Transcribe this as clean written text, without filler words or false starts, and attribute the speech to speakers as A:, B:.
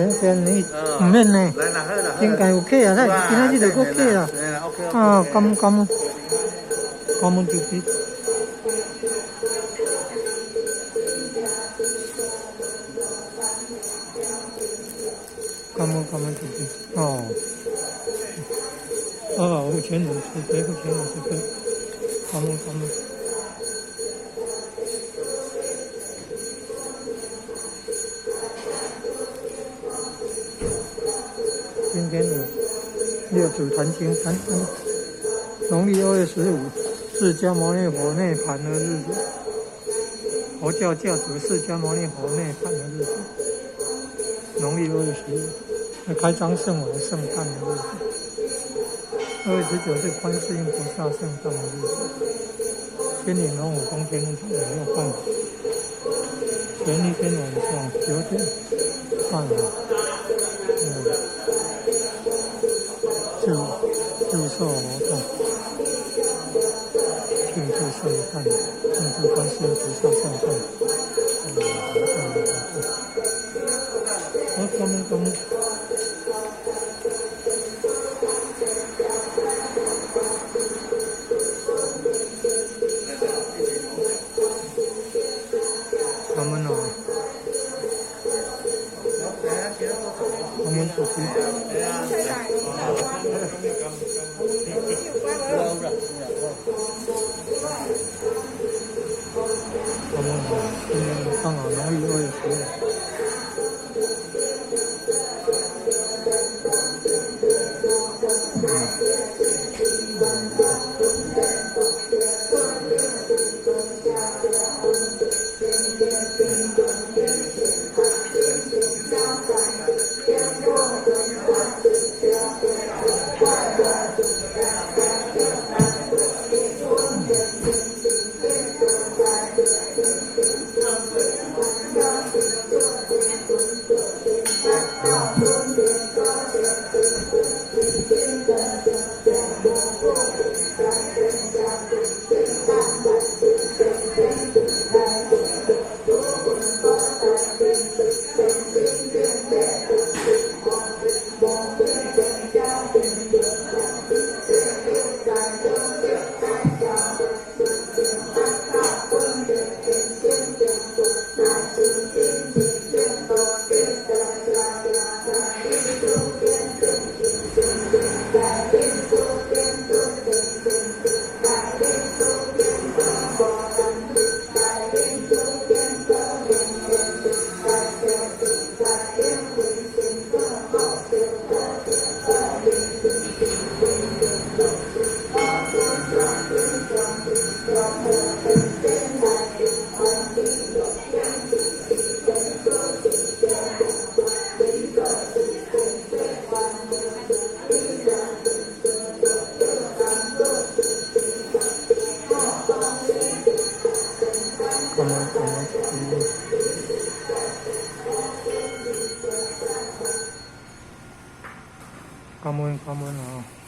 A: 先生，你毋免呢，
B: 來啦，好啦。
A: 應該有客啊，咱今仔日就閣客啦。啊，感恩感恩，感恩就是。感恩感恩就是。哦。啊，有錢人慈悲，有錢人慈悲，感恩感恩。今天有六祖壇經，壇農曆2月15，釋迦牟尼佛涅槃的日子。佛教教主釋迦牟尼佛涅槃的日子，農曆2月15，是開漳聖王聖誕的日子。2月19是觀世音菩薩聖誕的日子。仙林龍虎宮天堂也要辦，前一天晚上9點半，祝壽活動，慶祝聖誕，慶祝觀世音菩薩聖誕，活動活動。好，感恩感恩。感恩哦。感恩主席。感恩哦，今年剛好農曆2月15。感恩感恩。感恩感恩啊！